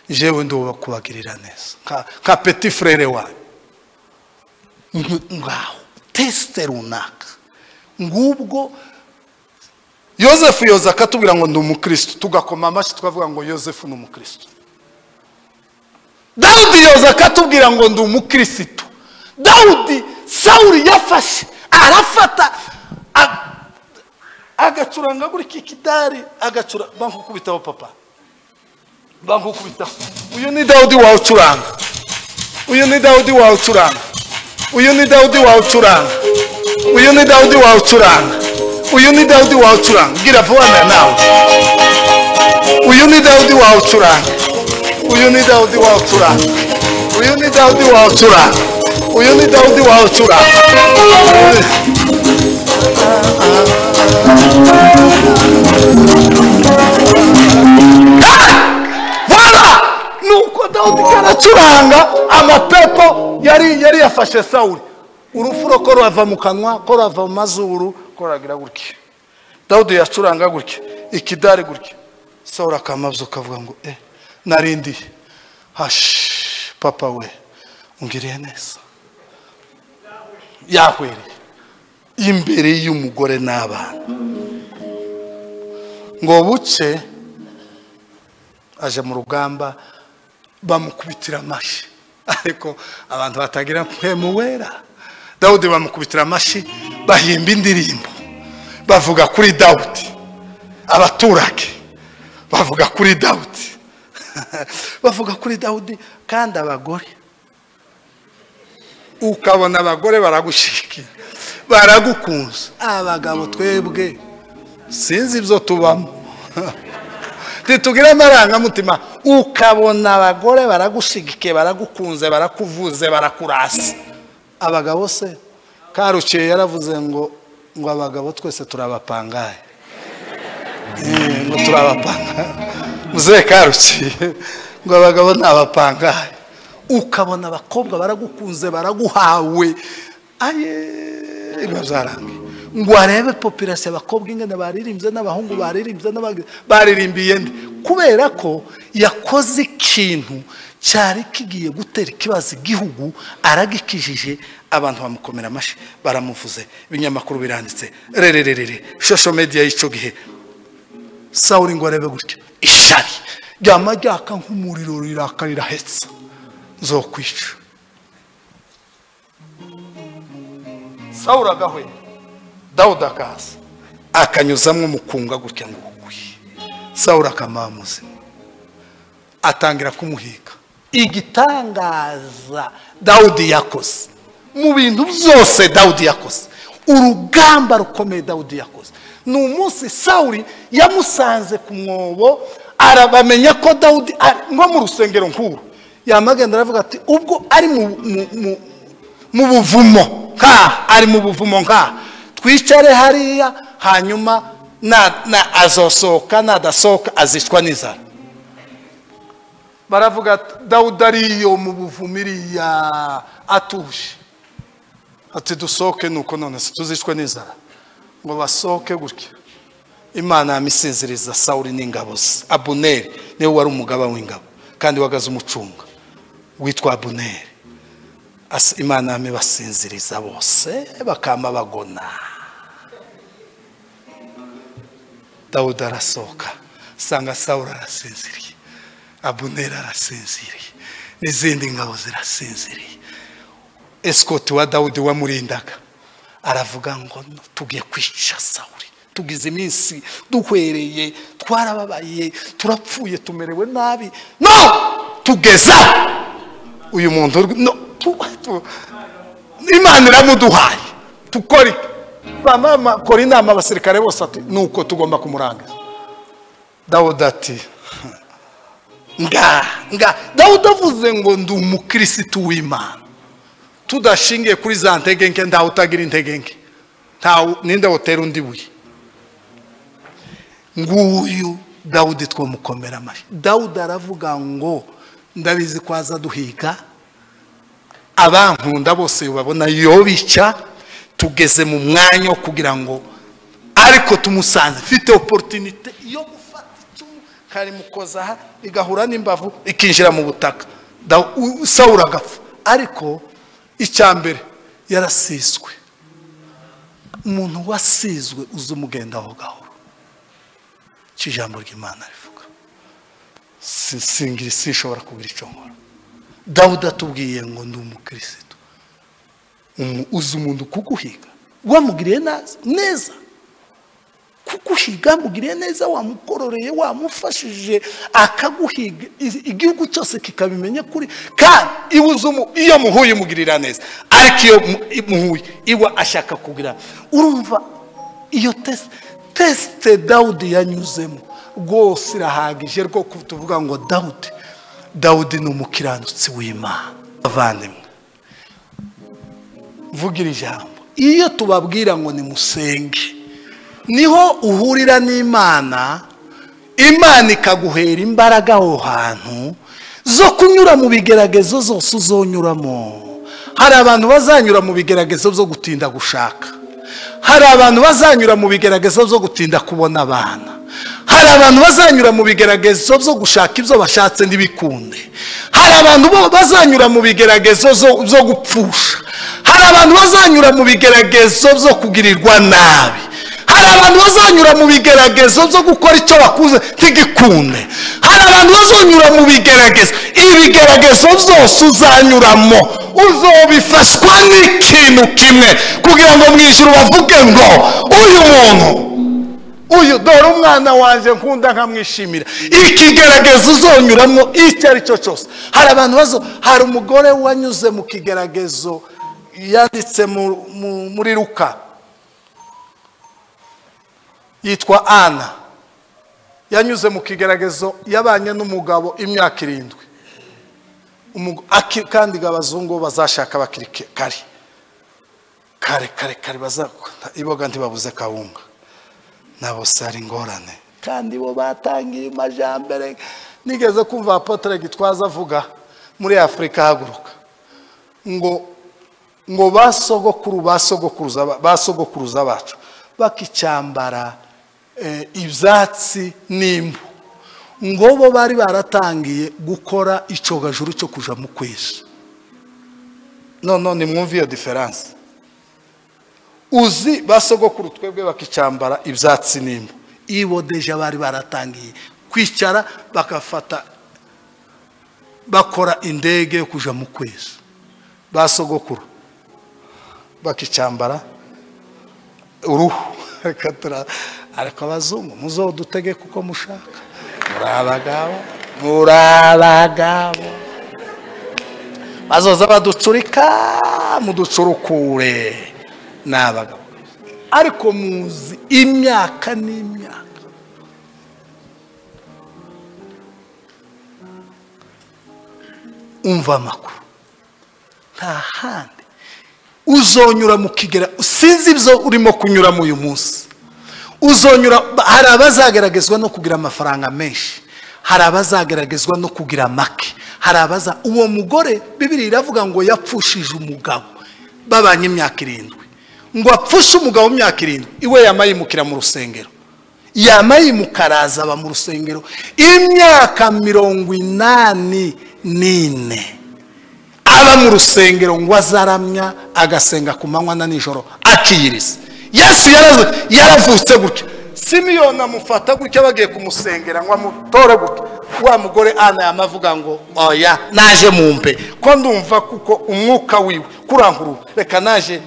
Jewe nduba kubagirira neza nka petit frere wanyu. Ngaho teste runaka ngubwo Yosefu yoza akatubwira ngo ndi umukristo, tugakoma amashyi tukavuga ngo Yosefu ni umukristo. Dawudi yoza akatubwira ngo ndi umukristo. Dawudi Sawuli yafashe arafata agacuranga gutya ikidari, agacura bankukubitaho papa, bankukubitaho. Uyu ni Dawudi wawe ucuranga, uyu ni Dawudi wawe ucuranga, uyu ni Dawudi wawe ucuranga, uyu ni Dawudi wawe ucuranga, uyu ni Dawudi wawe ucuranga. Gira vuba nawe. Uyu ni Dawudi wawe ucuranga, uyu ni Dawudi wawe ucuranga, uyu ni Dawudi wawe ucuranga, uyu ni Dawudi wawe ucuranga. Voilà! Nuko Dawudi karacuranga amapepo yari yafashe Sawuli. Urufuro ko rwava mu kanwa, ko rwava mu mazuru, ko ragira gutya. Dawudi yacuranga gutya, ikidari gutya. Sawuli akamabyuka avuga ngo narindi hash papa we ungiriye neza. Yahwereye imbere y'umugore n'abana. Ngo buce aje mu rugamba bamukubitira amashyi, ariko abantu batagira mpemu wera. Dawudi bamukubitira amashyi, bahimba indirimbo bavuga kuri Dawudi. Abaturage bavuga kuri Dawudi bavuga kuri Dawudi. Kandi abagore ukabona abagore baragushikiye, baragukunze. Abagabo twebwe sinzi ibyo tubamo, titugira amarangamutima. Ukabona abagore baragushigikiye, baragukunze, barakuvuze, barakurasa. Abagabo se Karuciye yaravuze ngo abagabo twese turabapangaye, ngo turabapangaye. Muzehe Karuciye ngo abagabo n'abapangaye. Ukabona abakobwa baragukunze, baraguhawe, aye biba byarangiye. Ngo arebe population abakobwa ingene baririmbye n'abahungu baririmbye baririmbiye nde, kubera ko yakoze ikintu cyari kigiye gutera ikibazo igihugu, aragikijije. Abantu bamukomera amashyi, baramuvuze, ibinyamakuru biranditse, rerererere, social media y'ico gihe. Sawuli ngo arebe gutya, ishari ryama ryaka nk'umuriro riraka rirahetse, nzokwica. Sawuli agahwera, Dawudi akaza akanyuzamwo umukunga gutya ngo ugwe. Sawuli akamaha muzima, atangira kumuhiga. Igitangaza Dawudi yakoze mu bintu byose, Dawudi yakoze urugamba rukomeye. Dawudi yakoze ni umunsi Sawuli yamusanze ku mwobo, arabamenya ko Dawudi nko mu rusengero nkuru yamagenda, aravuga ati ubwo ari mu buvumo nka ari mu buvumo nka twicare hariya, hanyuma na azosohoka nadasohoka azicwa n'inzara. Baravuga Dawudi ariyo mu buvumiriya atuje, ati dusohoke nuko none se tuzicwe n'inzara. Ngo basohoke gutya, Imana yamisinziriza Sawuli n'ingabo ze. Abuneri niwe wari umugaba w'ingabo kandi wagaze umucunga witwa Abuneri. Imana yamibasinziriza bose bakama bagona. Dawudi arasohoka asanga Sawuli arasinziriye, Abuneri arasinziriye, n'izindi ngabo zirasinziriye. Esikoti wa Dawudi wamurindaga aravuga ngo tugiye kwica Sawuli, tugize iminsi duhwereye, twarababaye, turapfuye, tumerewe nabi, no tugeza uyu muntu no Imana iramuduhaye tukore. Mama kora inama abasirikare bose ati nuko tugomba kumurangiza. Dawudi ati nga Dawudi avuze ngo ndi umukirisitu w'Imana, tudashingiye kuri za ntege nke, ntawe utagira intege nke, ntawe ninde wotera undi buye. Nguyu Dawudi twomukomera amashyi. Dawudi aravuga ngo ndabizi ko aza duhiga, abankunda bose babona yobica, tugeze mu mwanya wo kugira ngo ariko tumusanze mfite opportunité yo gufata icumu karimukoza igahura n'imbavu ikinjira mu butaka, Sawuli agapfa. Ariko icyambere yarasizwe. Umuntu wasizwe uzumugendaho gahoro. Ijambo ry'Imana rivuga singira sinshobora kugira icyo nkora. Dawudi atubwiye ngo ndi umukirisitu. Uzi umuntu kuguhiga wamugiriye neza, kuguhiga mugiriye neza, wamukororeye, wamufashije, akaguhiga, igihugu cyose kikabimenya kuri. Kandi iyo muhuye mugirira neza, ariko iyo muhuye iwe ashaka kugira. Urumva iyo teste Dawudi yanyuzemo rwose irahagije rwo kutuvuga ngo Dawudi ni umukiranutsi w'Imana. Abavandimwe, mvugira ijambo, iyo tubabwira ngo nimusenge niho uhurira n'Imana, Imana ikaguhera imbaraga aho hantu zo kunyura mu bigeragezo zose uzonyuramo. Hari abantu bazanyura mu bigeragezo byo gutinda gushaka, hari abantu bazanyura mu bigeragezo byo gutinda kubona abana, hari abantu bazanyura mu bigeragezo byo gushaka ibyo bashatse ntibikunde, hari abantu bazanyura mu bigeragezo byo gupfusha, hari abantu bazanyura mu bigeragezo byo kugirirwa nabi, hari abantu bazanyura mu bigeragezo byo gukora icyo bakuze ntigikunde, hari abantu bazanyura mu bigeragezo. Ibigeragezo byose uzanyuramo uzobifashwa n'ikintu kimwe kugira ngo mu ijuru bavuge ngo uyu muntu, uyu dore umwana wanjye nkunda nkamwishimira. Ikigeragezo uzonyuramo icyo ari cyo cyose. Hari abantu bazo, hari umugore wanyuze mu kigeragezo yanditse muri Luka yitwa Ana. Yanyuze mu kigeragezo, yabanye n'umugabo imyaka 7. Kandi abazungu bazashaka bakiri kare kare kare kare, iboga ntibabuze kawunga, nabo sari ingorane, kandi bo batangiye amajambere. Nigeze kumva Apotre Gitwaza avuga muri Afrika haguruka ngo basogokuru basogokuruza bacu bakicyambara ibyatsi n'imbu, ngo bo bari baratangiye gukora icogajuru cyo kuja mu kwezi. No nimwumve iyo difference. Uzi basogokuru twebwe bakicyambara ibyatsi n'imbu, ibo deja bari baratangiye kwicara bakafata bakora indege yo kuja mu kwezi. Basogokuru bakicyambara uruhu. Ariko abazungu muzodutege kuko mushaka, muri abagabo bazoza baducurika muducurukure, n'abagabo. Ariko muzi imyaka n'imyaka. Umva amakuru, nta handi uzonyura mu kigera. Sinzi ibyo urimo kunyuramo uyu munsi. Uzonyura, hari abazageragezwa no kugira amafaranga menshi, hari abazageragezwa no kugira make, hari abaza. Uwo mugore Bibiliya iravuga ngo yapfushije umugabo babanye imyaka 7, ngo apfushe umugabo imyaka 7, iwe yamayimukira mu rusengero. Yama yimukaraza aba mu rusengero imyaka 84, aba mu rusengero ngo azaramya, agasenga ku manywa na nijoro, akiyiriza. Yesu yaravutse gutya, Simiyoni amufata gutya, bagiye kumusengera ngo amutore gutya. Wa mugore Ana yamavuga ngo oya, naje mumpe ko ndumva kuko umwuka wiwe kurankuru, reka naje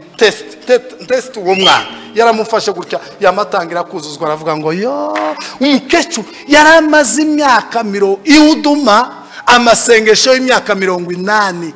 test uwo mwana. Yaramufashe gutya, yamatangira kuzuzwa, aravuga ngo yo. Umukecuru yaramaze imyaka iwuduma amasengesho y'imyaka 84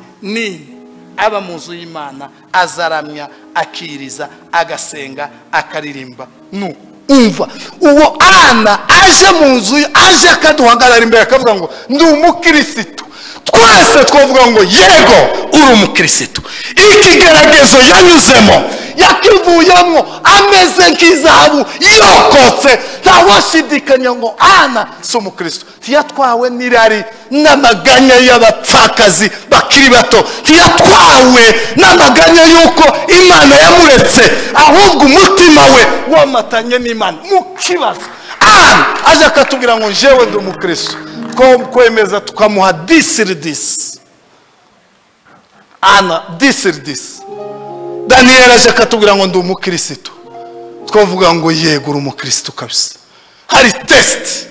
aba mu nzu y'Imana, azaramya, akiriza, agasenga, akaririmba. Nu umva uwo Ana aje mu nzu, aje akaduhagarara imbere akavuga ngo ndi umukirisitu, twese twavuga ngo yego uri umukirisitu. Ikigeragezo yanyuzemo yakivuyemo ameze nk'izahabu yokotse, ntawashidikanya ngo Ana si umukristo. Ntiyatwawe n'irari n'amaganya y'abapfakazi bakiri bato, ntiyatwawe n'amaganya y'uko Imana yamuretse, ahubwo umutima we wamatanye n'Imana mu kibazo. Ana aje akatubwira ngo jewe ndi umukristo, twemeza tukamuha 10/10. Ana 10/10. Daniel aje akatubwira ngo ndi umukristo, twavuga ngo yego uri umukristo kabisa. Hari test,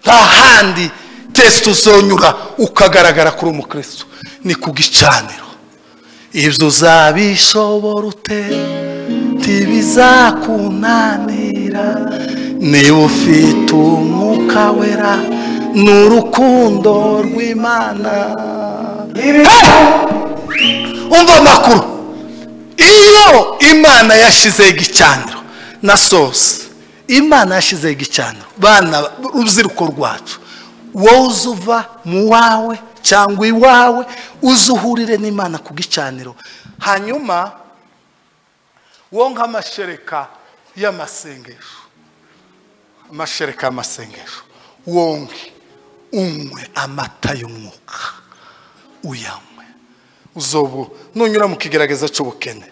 nta handi test uzonyura ukagaragara kuri umukristo, ni ku gicaniro. Ibyo uzabishobora ute ntibizakunanira, niba ufite umwuka wera n'urukundo rw'Imana. Umva amakuru, iyo Imana yashize igicaniro na sose, Imana yashize igicaniro, bana rubyiruko rwacu, wowe uzuva mu wawe cyangwa iwawe uzuhurire n'Imana ku gicaniro, hanyuma wonka amashereka y'amasengesho, amashereka y'amasengesho, wonke unywe amata y'umwuka, uyanywe. Uzobu nunyura mu kigerageza cy'ubukene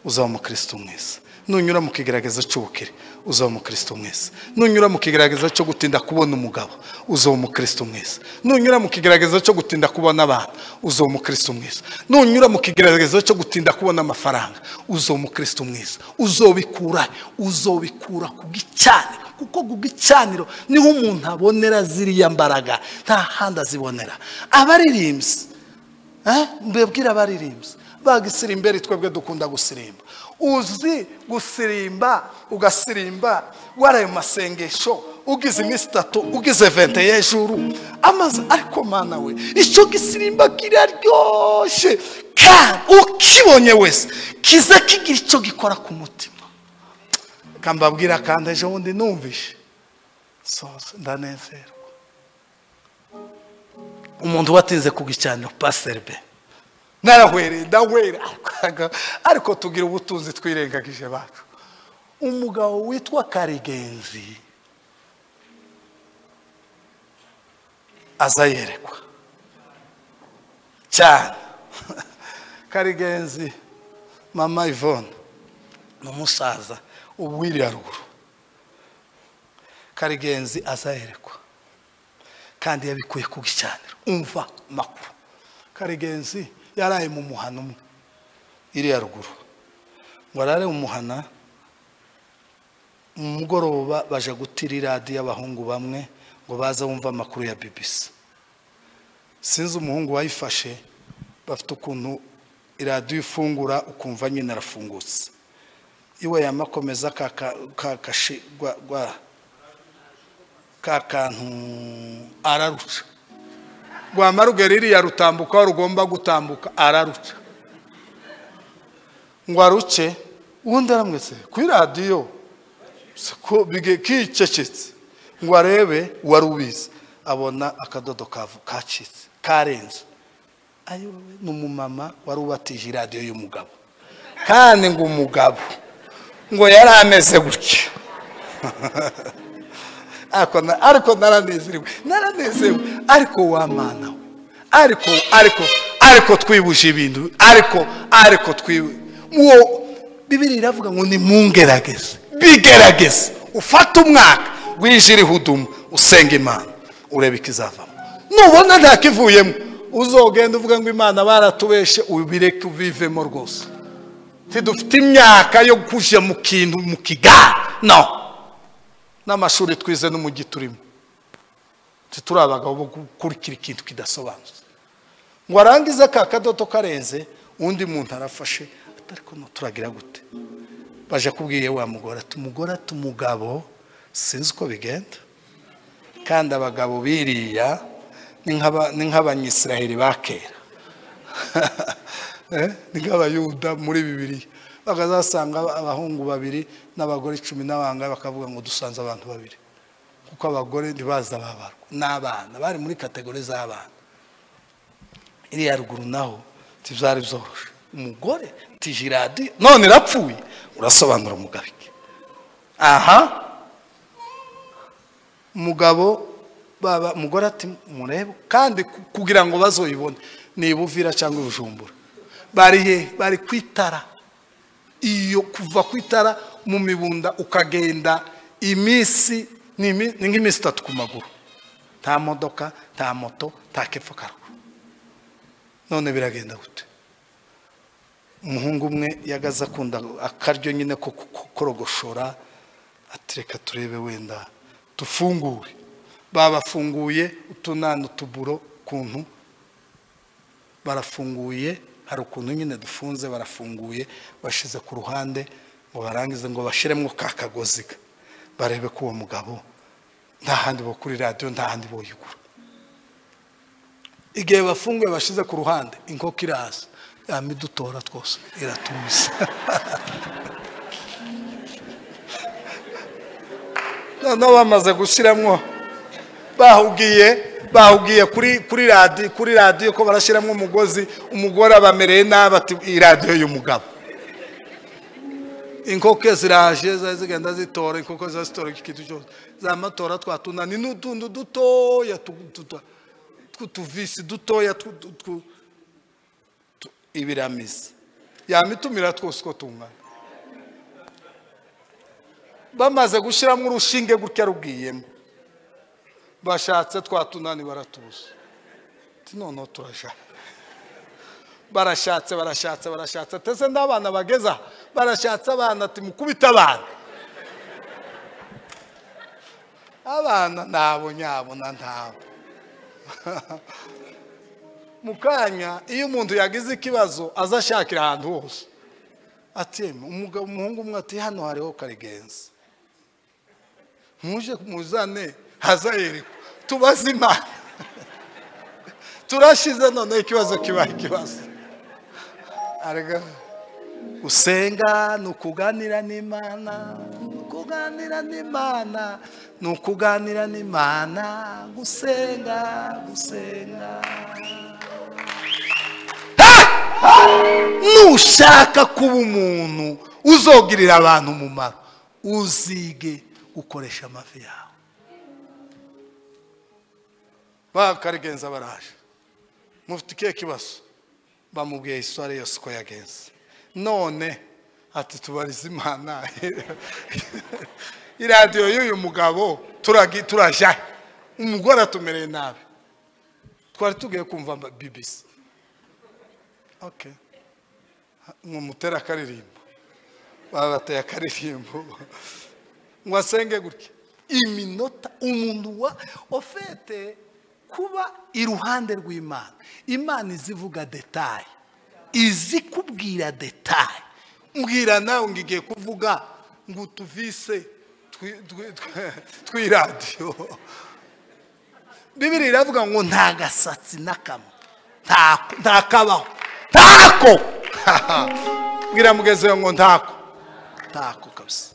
uzaba umukristo mwiza, nunyura mu kigerageza cy'ubukire uzaba umukristo mwiza, nunyura mu kigerageza cyo gutinda kubona umugabo uzaba umukristo mwiza, nunyura mu kigerageza cyo gutinda kubona abana uzaba umukristo mwiza, nunyura mu kigerageza cyo gutinda kubona amafaranga uzaba umukristo mwiza. Uzobikura, uzobikura ku gicaniro, kuko ku gicaniro niho umuntu abonera ziriya mbaraga, nta handi azibonera. Abaririmbyi, mbebwira abaririmbyi bagisirimbere, twebwe dukunda gusirimba. Uzi gusirimba, ugasirimba warayo masengesho, ugize iminsi 3, ugize 21 jours amaze, ariko mana we icyo gisirimba kiraryoshe, kandi ukibonye wese kiza kigira icyo gikora ku mutima. Kambabwira kandi ejo bundi numvishe sose ndanezerwa. Umuntu watinze ku gicaniro, Pastor B, narahwereye ndahwera, ariko tugira ubutunzi twirengagije bacu. Umugabo witwa Karigenzi aza yerekwa cyane. Karigenzi mama Yvonne ni umusaza uwiriye ruguru. Karigenzi aza yerekwa kandi yabikuye ku gicaniro. Umva makuru, Karigenzi yaraye mu muhana umwe iriya ruguru, ngo arare mu muhana, mu mugoroba baje gutira iradiyo abahungu bamwe ngo baze bumva amakuru ya BBC. Sinzi umuhungu wayifashe, bafite ukuntu iradiyo ifungura ukumva nyine arafungutse, iwe yamakomeza ka kantu araruca, rwamara rugera iriya rutambuka rugomba gutambuka araruca, ngo aruce. Ubundi aramwese kuri radiyo kicecetse ngo arebe wari ubizi, abona akadodo kacitse karenze. Ayo ni umumama wari ubatije iradiyo y'umugabo, kandi ngo umugabo ngo yari ameze gutya. Ariko naranezerewe, naranezerewe, ariko wa mana we, ariko ariko ariko twibuje ibintu, ariko twiwe. Uwo Bibiliya iravuga ngo ni mungerageze, bigerageze Ufate umwaka winjire ihuduma usenga Imana urebe ikizavamo. Nubona ntakivuyemo uzogenda uvuga ngo Imana baratubeshe, ubireke ubivemo rwose. Tidufite imyaka yo kuja mu kintu mu kigare, no n'amashuri twize n'umujyi turimo turi abagabo bo gukurikira ikintu kidasobanutse. Ngo arangize ka kadoto karenze, undi muntu arafashe atariko no turagira gute. Baje kubwiye wa mugore ati umugore ati umugabo sinzi uko bigenda, kandi abagabo biriya ni nk'abanyisiraheli ba kera ni nk'abayuda muri Bibiliya, bakazasanga abahungu babiri n'abagore 10 n'abanga bakavuga ngo dusanze abantu babiri, kuko abagore ntibaza babarwa n'abana bari muri kategori z'abana. Iriya ruguru naho tibyari byoroshe, umugore tijiradi none irapfuye, urasobanura umugabo iki? Aha umugabo baba umugore ati murebe, kandi kugira ngo bazoyibone ni Buvira cyangwa Bujumbura, bari he? Bari kwitara. Iyo kuva kwitara mu mibunda ukagenda iminsi ni nk'iminsi 3 ku maguru, nta modoka nta moto nta kepfo karuguru. None biragenda gute? Umuhungu umwe yagaze akunda akaryo nyine ko korogoshora, atireka turebe wenda tufungure. Babafunguye utunana utuburo kuntu barafunguye, hari ukuntu nyine dufunze barafunguye, bashize ku ruhande ngo barangize ngo bashiremo ka kagozi barebe ko uwo mugabo nta handi bo kuri radio nta handi bo yigura. Igihe bafunguye bashize ku ruhande, inkoko iraza yamidutora twose iratuza. Noneho bamaze gushyiramo bahugiye kuri radio ko barashyiramo umugozi, umugore abamereye nabi ati iradiyo y'umugabo. Inkoko ziraje zigenda zitora, inkoko zitora ikintu cyose zamatora twatunani n'utuntu dutoya tw'utuvisi dutoya ibiramizi yamitumira twose uko tungana. Bamaze gushyiramo urushinge gutya rubwiyemo, bashatse twatunani baratuza ati noneho turaja. Barashatse barashatse barashatse, tese ndabana bageza barashatse abana ati mukubita abana. Abana nabo nyabona ntabo. Mukanya iyo umuntu yagize ikibazo azashakira ahantu hose. Ati umugabo umuhungu umwe ati hano hariho karigenzi, muje muzane hazayeriko tubaze Imana. Turashize none ikibazo kibaye ikibazo. Arega usenga nukuganira n'Imana, nukuganira n'Imana, nukuganira n'Imana, gusenga gusenga. Nushaka kuba umuntu uzogirira abantu umumaro, uzige gukoresha amavi yawe. Bakarigenza baraje, mufite ikihe kibazo? Bamubwiye histoire yose uko yagenze. None ati tubarize Imana iradiyo y'uyu mugabo turaja, umugore atumereye nabi, twari tugiye kumva BBC. Okay, mumutera akaririmbo, babateye akaririmbo ngo asenge gutya iminota. Umuntu wa ofete kuba iruhande rw'Imana, Imana izivuga detail, izi kubwira detail. Mbwira nawe ngiye kuvuga ngo tuvise tw'iradiyo. Bibiliya iravuga ngo nta gasatsi nakamwe ntakabaho ntako. Mbwira mugeze ngo ntako ntako kabisa.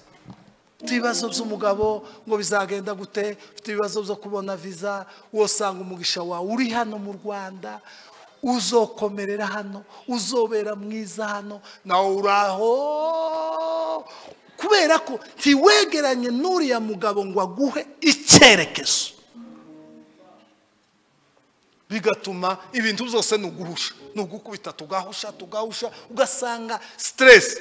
Ufite ibibazo by'umugabo ngo bizagenda gute, ufite ibibazo byo kubona visa, wosanga umugisha wawe uri hano mu Rwanda, uzokomerera hano, uzobera mwiza hano, nawe uraho kubera ko ntiwegeranye n'uriya mugabo ngo aguhe icyerekezo, bigatuma ibintu byose nuguhusha, nugukubita tugahusha tugahusha, ugasanga stress.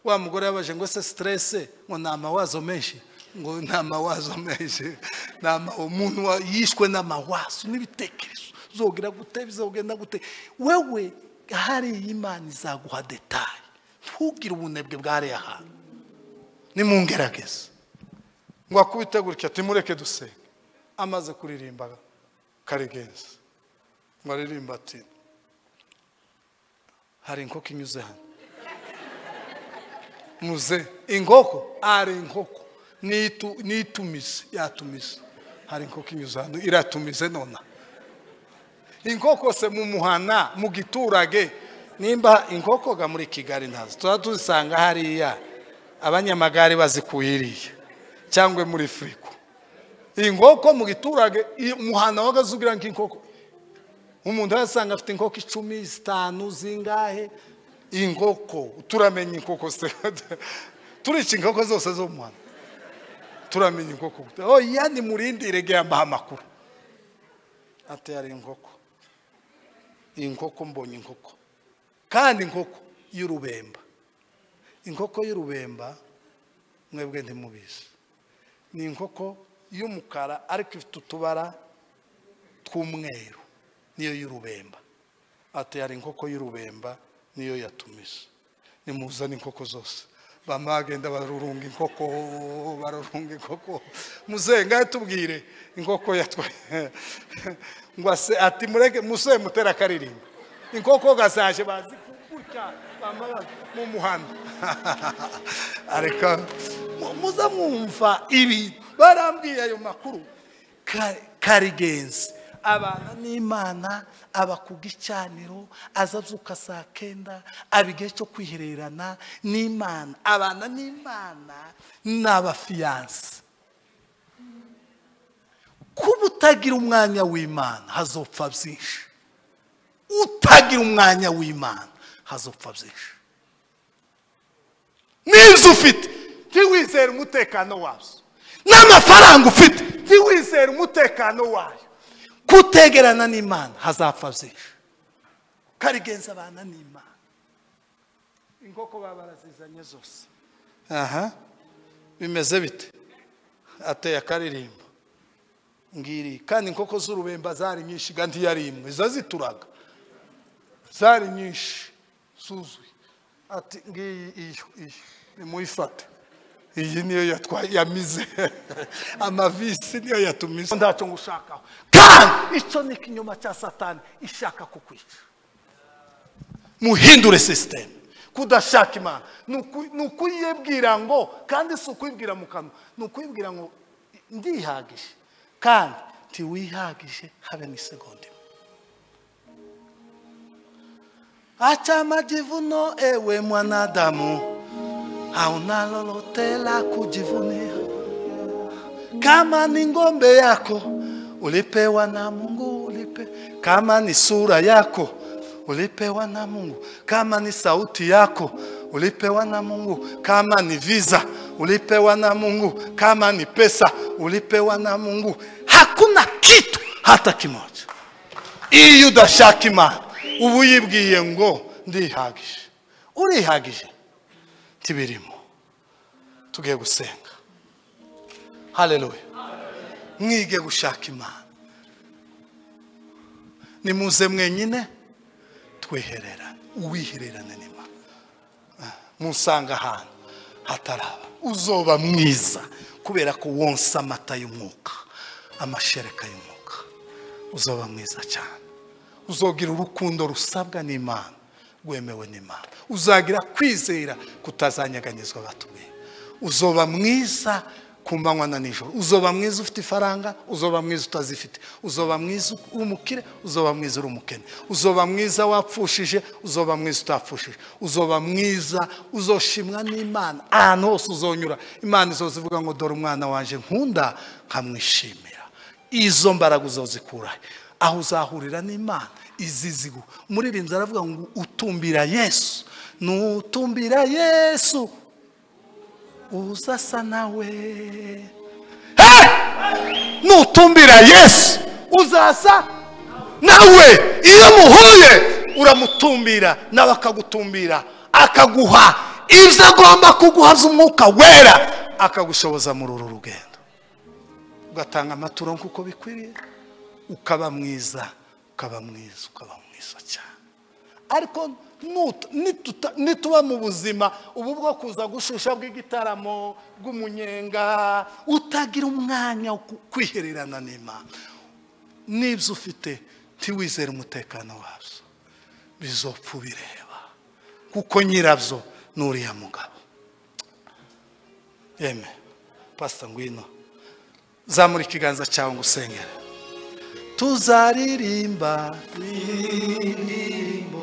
Wa mugore yabaje ngo se stress ngo ni amawazo menshi, Ngo nta mawazo menshi, nta umuntu yishwe n'amawazo n'ibitekerezo. Uzogira gute, bizogenda gute? Wewe hari Imana izaguha detail. Ntugire ubunebwe bware ahantu. Nimungerageze. Ngo akubite gutya timureke dusenge. Amaze kuririmba Karegenzi. Ngo aririmba ati hari inkoko inyuze hano. Muze inkoko ari inkoko nitumise yatumise. Hari inkoko inyuze hano iratumise nona. Inkoko se mu muhana mu giturage nimba inkoko ga muri Kigali ntazo tuba tuzisanga hariya abanyamagare bazikuhiriye cyangwa muri frigo. Inkoko mu giturage umuhana wagazugira nk'inkoko. Umuntu yasanga afite inkoko 10 5 zingahe inkoko. Turamenya inkoko se turica inkoko zose zo mu muhana. Turamenya inkoko. Oya ni murindire gamba amakuru. Ate ari inkoko. Inkoko mbonye inkoko. Kandi inkoko y'urubemba. Inkoko y'urubemba mwebwe ntimubizi. Ni inkoko y'umukara ariko ifite utubara tw'umweru. Niyo y'urubemba. Ate ari inkoko y'urubemba niyo yatumise. Nimuzana inkoko zose. Bamagenda barurunga inkoko, barurunga inkoko. Muzenga tubwire inkoko yatwe. Ngo se ati mureke muse mutera karirimba. Inkoko gasaje bazi gutya bamara mu muhanda. Areka muza mwumva ibi barambwiye ayo makuru. Karegenzi abana n'Imana aba ku gicaniro azazuka saa 9 abige cyo kwihererana n'Imana. Abana n'Imana n'abafiyanse. Kuba utagira umwanya w'Imana hazopfa byinshi. Utagira umwanya w'Imana hazopfa byinshi. N'inzu ufite ntiwizere umutekano wazo, n'amafaranga ufite ntiwizere umutekano wayo. Kutegerana n'Imana hazapfa byinshi. Karegenzi abana n'Imana. Inkoko babarazizanye zose. Aha bimeze bite? Ateye akaririmbo ngiri. Kandi inkoko z'urubemba zari nyinshi kandi yari imwe zazituraga. Zari nyinshi zuzuye. Ati ngiyi iyo nimuyifate. Iyi niyo yatwaye yamize. Amavisi niyo yatumize. Ndacho ngushakaho. Kandi icyo ni kinyoma cya Satani ishaka kukwica. Muhindure system. Kudashaka Imana nukuyibwira ngo, kandi si ukwibwira mu kanwa, nukuyibwira ngo ndihagije. Kandi ntiwihagije habe n'isegonda. Acha majivuno ewe mwanadamu, hauna lolote la kujivunia. Kama ni ngombe yako ulipewa na Mungu, ulipe. Kama ni sura yako ulipewa na Mungu. Kama ni sauti yako ulipewa na Mungu. Kama ni visa ulipewa na Mungu. Kama ni pesa ulipewa na Mungu. Hakuna kitu hata kimoja. Iyo udashaka Imana ubu yibwiye ngo ndihagije. Urihagije tibirimo. Tugiye gusenga. Haleluya. Mwige gushaka Imana. Nimuze mwenyine twihererane. Uwihererane n'Imana. Musanga ahantu hataraba. Uzoba mwiza kubera ko wonsa amata y'umwuka, amashereka y'umwuka. Uzoba mwiza cyane. Uzogira urukundo rusabwa n'Imana, rwemewe n'Imana. Uzagira kwizera kutazanyeganyezwa batubwiye. Uzoba mwiza ku manywa na nijoro. Uzoba mwiza ufite ifaranga, uzoba mwiza utazifite. Uzoba mwiza umukire, uzoba mwiza uri umukene. Uzoba mwiza wapfushije, uzoba mwiza utapfushije. Uzoba mwiza, uzoshimwa n'Imana. Ahantu hose uzonyura, Imana izozivuga ngo dore umwana wanje nkunda nkamwishimira. Izo mbaraga uzozikura aho uzahurira n'Imana izizigu. Umuririmbyi aravuga ngo utumbira Yesu, nutumbira Yesu uzasa nawe. Hey! Nutumbira Yesu uzasa nawe. Iyo muhuye uramutumbira nawe akagutumbira, akaguha ibyo agomba kuguha z'umwuka wera. Akagushoboza muri uru rugendo, ugatanga amaturo nk'uko bikwiriye, ukaba mwiza, ukaba mwiza, ukaba mwiza cyane. Ariko nituba mu buzima ubu bwo kuza gushusha bw'igitaramo bw'umunyenga, utagira umwanya wo kwihererana n'Imana, n'ibyo ufite ntiwizere umutekano wabyo, bizopfa ubireba, kuko nyirabyo n'uriya mugabo. Yeme pastor, ngwino zamura ikiganza cyawe ngo usengere. Tuzaririmba indirimbo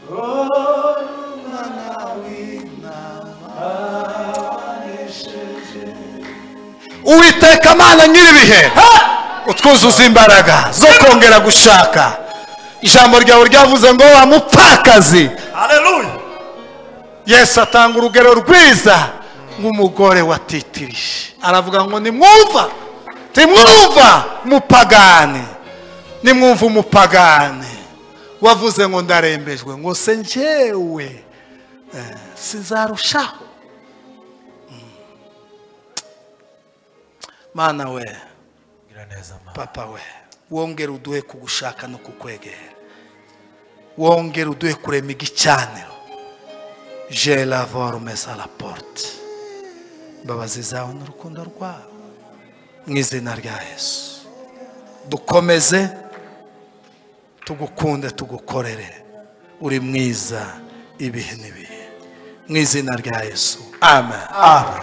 Umwana w'intama wanesheje. Uwiteka Mana nyir'ibihe, utwuzuza imbaraga zo kongera gushaka. Ijambo ryawe ryavuze ngo wa mupfakazi. Haleluya. Yesu atanga urugero rwiza nk'umugore watitirije, aravuga ngo nimwumva, timwumva mupagane, nimwumva umupagane wavuze ngo ndarembejwe, ngo se njyewe sizarushaho. Mana we, papa we, wongere uduhe kugushaka no kukwegera, wongere uduhe kurema igicaniro. Je la vorme à la porte. Imbabazi zawe n'urukundo rwawe, mu izina rya Yesu dukomeze tugukunde, tugukorere. Uri mwiza ibihe n'ibihe, mu izina rya Yesu, amen. Amen.